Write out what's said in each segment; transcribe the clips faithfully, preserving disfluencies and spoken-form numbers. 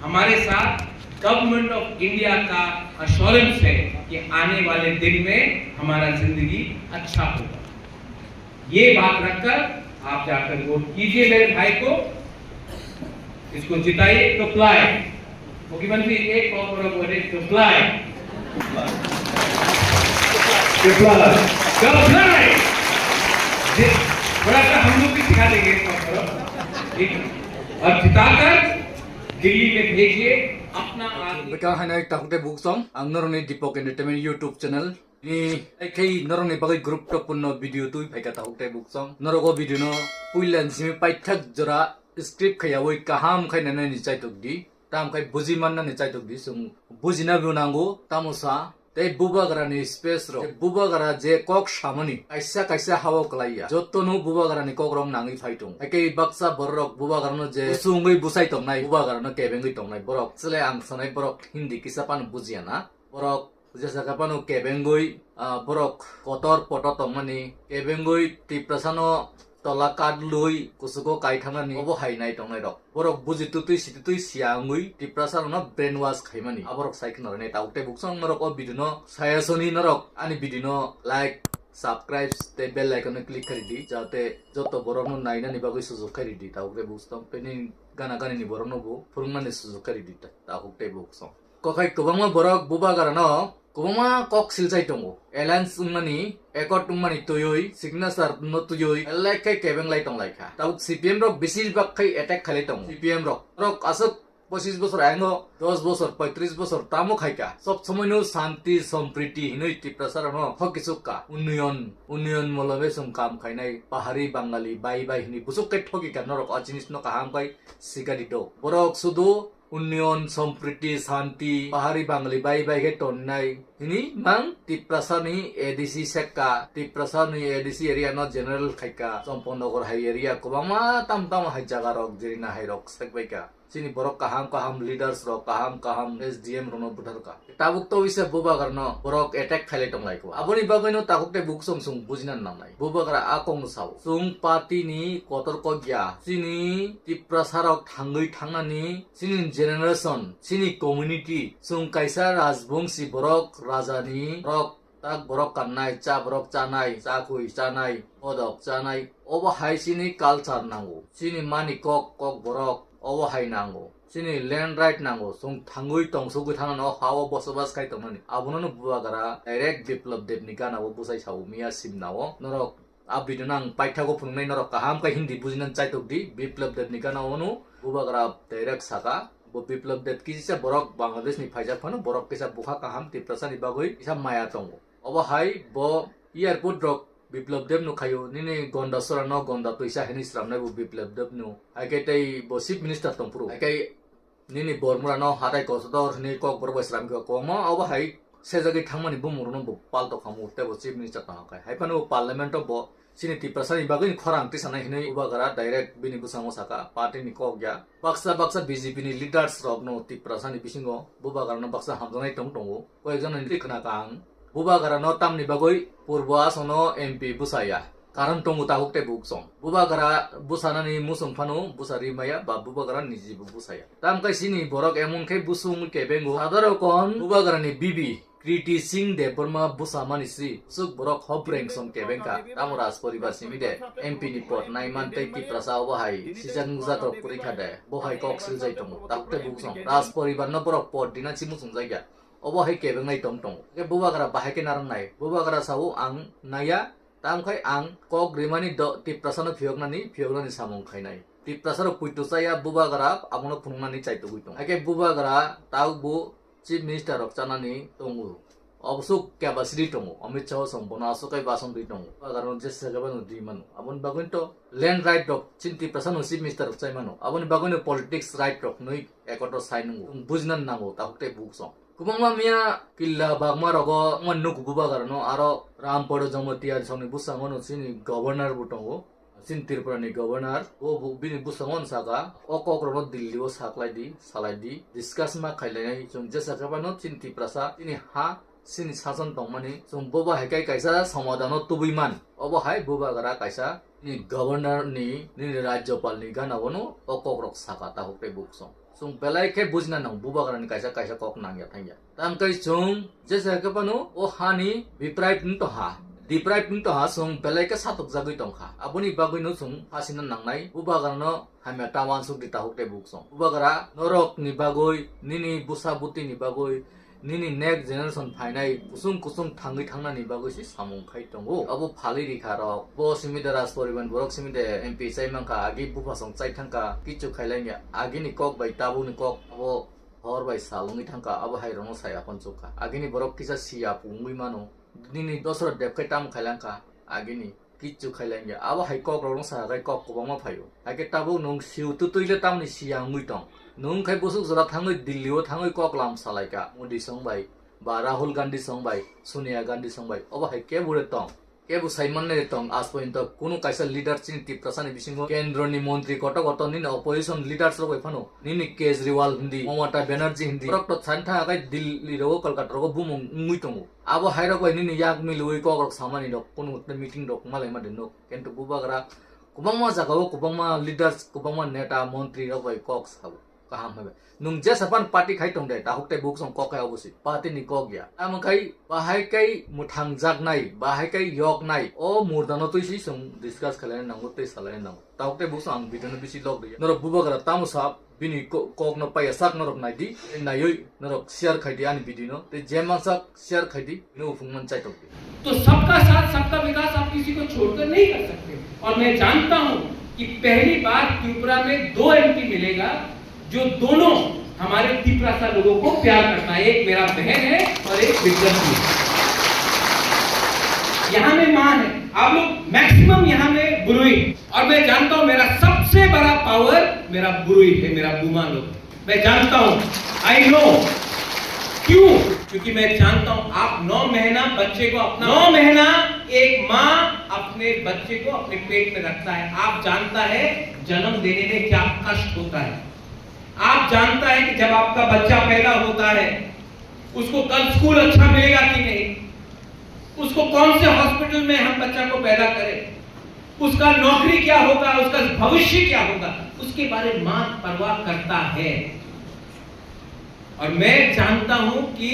हमारे साथ government of India का अश्योरेंस है कि आने वाले दिन में हमारा जिंदगी अच्छा होगा। ये बात रखकर आप जाकर वोट कीजिए मेरे भाई को, इसको जिताइए। Reply, मुख्यमंत्री एक और बोले, reply, reply, reply। बड़ा सा हम लोग भी सिखा देंगे, एक और जिताकर दिल्ली में भेजिए अपना आदमी। Bwkha haino takhuk tei buksong, ang norokni Deepak Entertainment YouTube channel ni, ai khai norokni bagwi guruttopurno video twi phaikha takhuk tei buksong. Norok o video no puila ni simi paithak jora script khaiyawi kaham khai nainani chaitok di. Tamo khai buji mannani chaitok di, chwng bujina bo nango, tamo sa. Tei bubagrani space rok, tei bubagra je kok samani kaisa kaisa hao kwlaiya, jotono bubagrani kok rok nangwi phai tongo. Haikhe baksa borok bubagrano je bwswngwi bwsai tongnai, bubagrano kebengwi tongnai borok, chwle ang sanai borok Hindi kisa phano bujiya na. Borok jesa khe phano kebengwi, ah, borok kotor poto tongmani, kebengwi Tiprasano tola kadlwi kuchugo kai thangmani, obo hai nai tongnai rok. Borok buji tutui si tutui siya wngwi Tiprasa rokno brainwash khaimani. Aborok sai khna rwnai tabuk tei buksong norok o video no saya soni norok ani video no like, subscribe tei bell icon no click khai ridi, jate joto borok no nainani bagwi sujuk khai ridi. Tabuk tei buksong tei nini gana gani ni borok no bo phwrwngmani sujuk khai ridi ta-, tabuk tei buksong. Kokhai kwbangma borok bubagrano kwbangma kok silchai tongo. Alliance wngmani, accord wngmani twiwi, signature no twiwi, elai khe kebeng lai tong lai kha. Tabuk C P M rok bisi bak khai attack khailai tongo. C P M rok, rok aswk pochis bosor ayango, dos bosor, poitris bosor tamo khai kha. Sob somoi no shanti, sompriti hinwi Tiprasa rok no thokisuk kha. Unnoyon, unnoyon molome chwng kam khainai, pahari, bangali, bai bai hinwi busuk khe thoki kha norok o jinis no kaham khai sikadi do. Borok sudu Union, Sompriti, Shanti, Pahari Bangali bai bai khe tonnai. Hini mang Tiprasa ni A D C sekka, Tiprasa ni A D C area no general khaika, Champaknagar hai area kwbangma tam tam hai jaga rok, Jirina hai rok sekbaika. Chini borok kaham kaham leaders rok, kaham kaham S D M rok no butharka. Tabuk to wisa bubagar no borok attack khailai tonglai ko. Aboni bagwi no takhuk tei buksong song bujina nangnai. Bubagra a kok no sao. Chwng party ni kotor kok ya. Chini Tiprasa rok thangwi thangnani chini generation, chini community, chwng kaisa rajbongsi borok, rajani borok, tak borok kannai, cha borok chanai, cha khui chanai, bodok chanai, obo hai chini culture nango, chini mani kok, kok borok, obo hai nango, chini land right nango, chwng thangwi tongsugwi thangnani, o ha-o bosobas khai tongnani, abono no bubagra direct Biplab Deb ni gana o bwsai sao miya simna o, norok A video no ang paithago phunuknai norok kaham khe Hindi bujinani chaitok di. Biplab Deb ni gana ono bubagra direct saka. Bo Biplab Deb kisa borok Bangladesh ni phaijak phano borok kisa bwkha kaham Tiprasa ni bagwi kisa maya tongo. Obo hai bo airport rok Biplab Deb no khaio nini gonda sora no gonda twisa hinwi sramnai bo Biplab Deb no. Hai khe tei bo chief minister tongphuru. Hai khe nini bormura no hatai kosotor hinwi kok borok bai sramkha kwbangma obo hai sejagwi thangmani bumung rokno bo paltok khamu tei bo chief minister tong kha hai phano bo parliament o bo chini Tiprasa ni bagwi khorang tisanai hinwi bubagra direct bini bwskango saka party ni kok ya baksa baksa B J P ni leaders rok no Tiprasa ni bisingo bubagra no baksa hamjaknai tong tongo koi ek jon ni khna kang bubagra no tamni bagwi purbo asono M P bwsaya. Karon tongo tabuk tei buksong. Bubagra bwsanani musung phano bwsa ri maya ba bubagra nijibo bwsaya. Tamkhe chini borok emon khe busung kebengo. Sadaro kon bubagrani bibi Kriti Singh Debbarma bwsamani si suk borok hobreng song kebengkha. Tamo Raj poribar simi de M P ni pod naiman tei Tiprasa obo hai sijak nukjak rok kwrwi kha de. Bo hai kok siljai tongo. Tabuk tei buksong. Raj poribar no borok pod dina si musung jakya. Obo hai kebengnai tong tongo. Khe bubagra bahai khe narwknai. Bubagra sao ang naiya. Tamo khai ang kok rimani do Tiprasa no phiyoknani, phiyoknani samung khainai. Tiprasa rok puito chaya bubagra abono phunuknani chaitugwi tongo. Hakhe bubagra tabuk bo chief minister rok chanani tongo. Obosuk capacity tongo. Amit Shah song bono aswk kai bason dwi tongo. Bubagra no jesa khe bano dwi mano. Aboni bagwi to land right rok chini Tiprasa no chief minister rok chai mano. Aboni bagwi no politics right rok nwi ekotor sai nungo. Bujina nango tabuk tei buksong. Kwbangma miya killa bagma rogo wngmani nuk bubagra no aro Rampada Jamatia songni bwskango no chini governor bo tongo, chini Tripura ni governor, o bo bini bwskango no saka o kok rok no Delhi o saklai di, salai di, discuss ma khailai nai chwng jesa khe phano chini Tiprasa chini ha chini sason tongmani chwng bobo hai khe kaisa somadhan o tubui man obo hai bubagra kaisa nini governor ni nini rajyapal ni gana o no o kok rok saka tabuk tei buksong. Chwng belai khe bujina nang bubagrani kaisa kaisa kok nangya thangya. Tamo khe chwng jesa khe phano o hani deprive wng tongha. Deprive wng tongha, chwng belai khe satokjagwi tongkha. Aboni bagwino chwng phasina nangnai bubagrano hamya ta uansuk di tahuk tei buksong. Bubagra norokni bagwi, nini bwsa bwtwini bagwi, nini next generation phainai kusung kusung thangwi thangnani bagwi se samung khai tongo. Abo phalwi rikha rok. Bo simi de Raj Poriban, borok simi de M P chai mankha, agi buphasong chai thangkha, kichu khailangya. Agini kok bai tabukni kok abo hor bai sal wngwi thangkha, abo hai rokno sai aphano chukha. Agini borok kisa siya pungwi mano. Nini dosra depkhai tamo khailangkha, agini kichu khailangya. Abo hai kok rokno sakai kok kwbangma phaio. Haikhe tabuk nwng siu tutui le tamni siya wngwi tong. Nwng khai busuk jora thangwi Delhi o thangwi kok lam salaikha. Modi song bai, ba Rahul Gandhi song bai, Sonia Gandhi song bai. Obo hai kebo re tong. Kebo sai manne re tong. As porjonto kuno kaisa leader chini Tiprasa ni bisingo kendro ni montri koto koto nini opposition leaders rok bai phano. Nini Kejriwal hindi, Mamata Banerjee hindi. Borok to sani tha kai Delhi rogo Kolkata rogo bumung wngwi tongo. Abo hai rok bai nini yak milwi kok rok samani rok kuno meeting rok malai ma de nok. Kintu bubagra kwbangma jagao kwbangma leaders, kwbangma neta, montri rok bai kok sao. Kaham hai bai. Nwng jesa pan party khai tong de, tahuk tei buksong kok khai obo si. Party ni kok ya. Amo khai bahai kai mwthang jaknai, bahai kai yoknai. O murda no twi si chwng discuss khalai nango tei salai nango. Tahuk tei buksong ang video no bisi log de. Norok bubagra tamo sa bini ko-, kok no paiya sak norok nai di. Naiwi norok share khai di ani video no. Tei je mansak share khai di, no phung man chai tok di. तो सबका साथ, सबका विकास आप किसी को छोड़कर नहीं कर सकते। और मैं जानता हूं कि पहली बार त्रिपुरा में दो एमपी मिलेगा, जो दोनों हमारे तिपरासा लोगों को प्यार करता है। एक मेरा बहन है और एक विद्यार्थी है। यहां में मां है, आप लोग मैक्सिमम यहां में बुरुई। और मैं जानता हूं, मेरा सबसे बड़ा पावर मेरा बुरुई है, मेरा बुमा लोग। मैं जानता हूं, आई नो। क्यों? क्योंकि मैं जानता हूं, आप नौ महीना बच्चे को अपना, नौ महीना एक माँ अपने बच्चे को अपने पेट में रखता है। आप जानता है जन्म देने में क्या कष्ट होता है। आप जानता है कि जब आपका बच्चा पैदा होता है, उसको कल स्कूल अच्छा मिलेगा कि नहीं, उसको कौन से हॉस्पिटल में हम बच्चा को पैदा करें, उसका नौकरी क्या होगा, उसका भविष्य क्या होगा, उसके बारे में माँ परवाह करता है। और मैं जानता हूं कि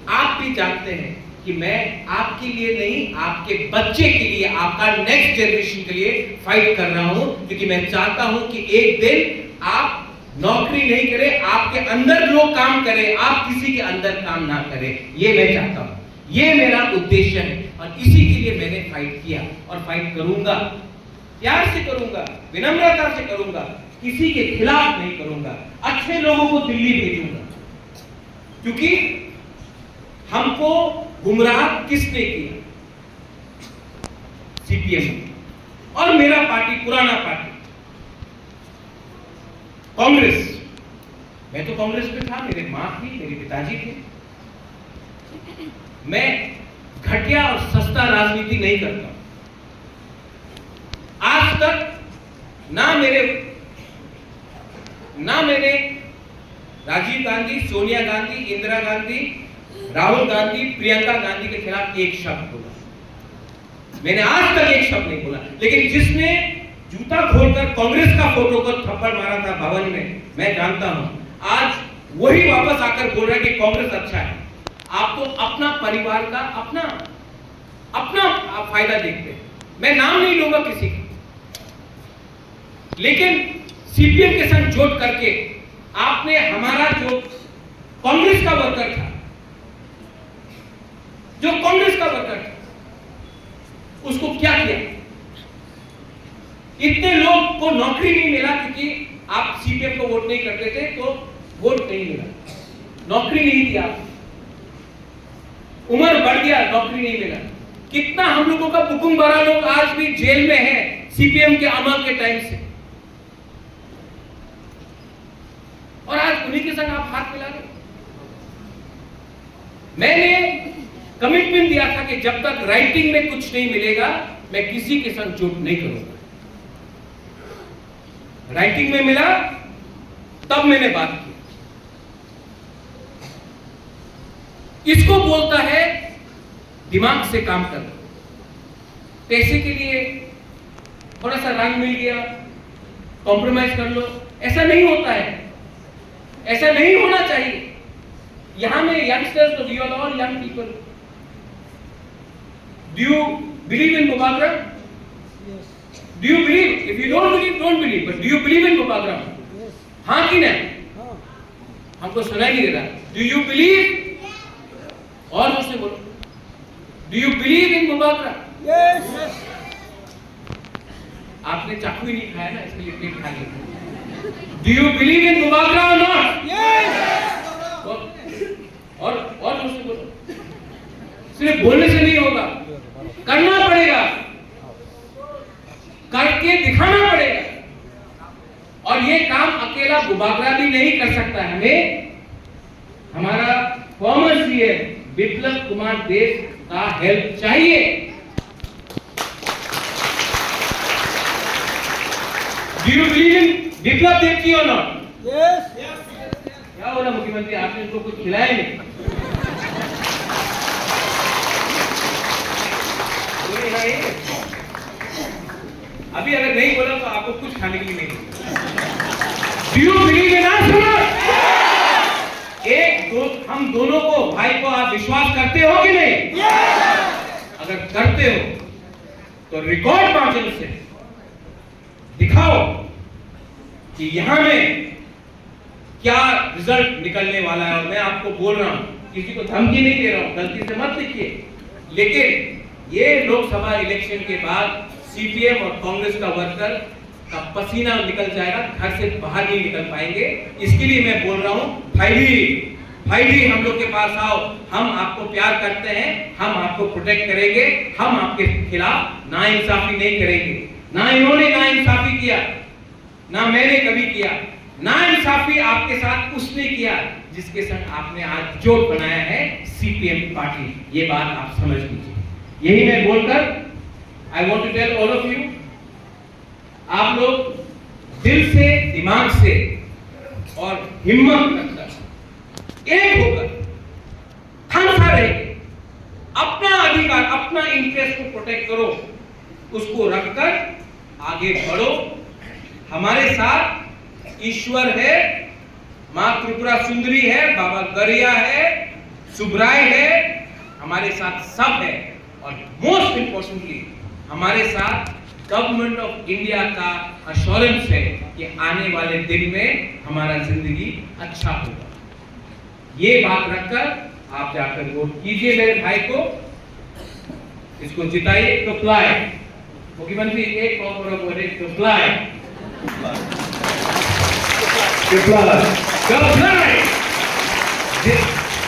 आप भी जानते हैं कि मैं आपके लिए नहीं, आपके बच्चे के लिए, आपका नेक्स्ट जनरेशन के लिए फाइट कर रहा हूं, क्योंकि मैं चाहता हूं कि एक दिन आप नौकरी नहीं करें, आपके अंदर लोग काम करें, आप किसी के अंदर काम ना करें, ये मैं चाहता हूं। ये मेरा उद्देश्य है और इसी के लिए मैंने फाइट किया और फाइट करूंगा। प्यार से करूंगा, विनम्रता से करूंगा, किसी के खिलाफ नहीं करूंगा, अच्छे लोगों को दिल्ली भेजूंगा। क्योंकि हमको गुमराह किसने किया? सीपीएम। और मेरा पार्टी, पुराना पार्टी कांग्रेस, मैं तो कांग्रेस में था, मेरे माँ थी, मेरे पिताजी थे। मैं घटिया और सस्ता राजनीति नहीं करता। आज तक ना मेरे, ना मैंने राजीव गांधी, सोनिया गांधी, इंदिरा गांधी, राहुल गांधी, प्रियंका गांधी के खिलाफ एक शब्द बोला। मैंने आज तक एक शब्द नहीं बोला, लेकिन जिसने जूता खोलकर कांग्रेस का फोटो को थप्पड़ मारा था भवन में, मैं जानता हूं, आज वही वापस आकर बोल रहा है कि कांग्रेस अच्छा है। आप तो अपना परिवार का, अपना, अपना आप फायदा देखते हैं। मैं नाम नहीं लूंगा किसी का, लेकिन सीपीएम के संग जुट करके आपने हमारा जो कांग्रेस का वर्कर था, जो कांग्रेस का वर्कर था, उसको क्या किया? इतने लोग को नौकरी नहीं मिला क्योंकि आप सीपीएम को वोट नहीं करते थे, तो वोट नहीं मिला, नौकरी नहीं दिया। उम्र बढ़ गया, नौकरी नहीं मिला। कितना हम लोगों का बुकुम बड़ा लोग आज भी जेल में है सीपीएम के अमल के टाइम से। और आज उन्हीं के संग आप हाथ मिला रहे हो। मैंने कमिटमेंट दिया था कि जब तक राइटिंग में कुछ नहीं मिलेगा, मैं किसी के संग जुट नहीं करूंगा। राइटिंग में मिला, तब मैंने बात की। इसको बोलता है दिमाग से काम करना। पैसे के लिए थोड़ा सा रंग मिल गया, कॉम्प्रोमाइज कर लो, ऐसा नहीं होता है। ऐसा नहीं होना चाहिए। यहाँ में यंगस्टर्स, तो you are all young people. Do you believe in Bubagra? Do you believe? If you don't believe, don't believe, but do you believe in Bubagra? हाँ कि नहीं? हमको सुनाई नहीं दे रहा। Do you believe? और जोर से बोलो। Do you believe in Bubagra? आपने चाकू ही नहीं खाया ना, इसलिए पेट खाली। Do you believe in Bubagra और नॉट? और, और जोर से बोलो। सिर्फ बोलने से नहीं होगा, करना पड़ेगा, करके दिखाना पड़ेगा। और ये काम अकेला बुबागरा भी नहीं कर सकता है। हमें हमारा फॉर्मर सीएम विप्लव कुमार देव का हेल्प चाहिए। डू यू बिलीव इन विप्लव देव जी और नॉट? क्या बोला मुख्यमंत्री, आपने उनको कुछ खिलाया नहीं? बोले, "नहीं।" अभी अगर नहीं बोला तो आपको कुछ खाने के लिए नहीं। डू यू बिलीव इन अस? एक दो, हम दोनों को, भाई को आप विश्वास करते हो कि नहीं? अगर करते हो तो रिकॉर्ड मार्जिन से दिखाओ कि यहाँ में क्या रिजल्ट निकलने वाला है। और मैं आपको बोल रहा हूँ, किसी को धमकी नहीं दे रहा हूँ, गलती से मत लिखिए, लेकिन ये लोकसभा इलेक्शन के बाद सीपीएम और कांग्रेस का वर्कर का पसीना निकल जाएगा, घर से बाहर नहीं निकल पाएंगे। इसके लिए मैं बोल रहा हूँ, भाई जी, भाई जी, हम लोग के पास आओ, हम आपको प्यार करते हैं, हम आपको प्रोटेक्ट करेंगे, हम आपके खिलाफ नाइंसाफी नहीं करेंगे। ना इन्होंने नाइंसाफी किया, ना मैंने कभी किया। नाइंसाफी आपके साथ उसने किया जिसके संग आपने आज जोट बनाया है सीपीएम पार्टी। ये बात आप समझ लीजिए। यही मैं बोलकर, I want to tell all of you, आप लोग दिल से, दिमाग से और हिम्मत रखकर, एक होकर, ठान खा रहे, अपना अधिकार, अपना इंटरेस्ट को प्रोटेक्ट करो, उसको रखकर आगे बढ़ो। हमारे साथ ईश्वर है, माँ त्रिपुरा सुंदरी है, बाबा गरिया है, सुब्राय है, हमारे साथ सब है। और मोस्ट इम्पोर्टेंटली, हमारे साथ गवर्नमेंट ऑफ इंडिया का अश्योरेंस है कि आने वाले दिन में हमारा जिंदगी अच्छा होगा। ये बात रखकर आप जाकर वोट कीजिए मेरे भाई को, इसको जिताइए। टुप्लाय, मुख्यमंत्री, एक कॉपर बोले टुप्लाय। टुप्लाय। टुप्लाय। ये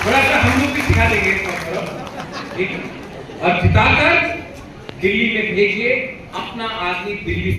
थोड़ा सा हम लोग भी सिखा देंगे एक कॉपर, ठीक है? और जिताकर दिल्ली में भेजिए, अपना आदमी दिल्ली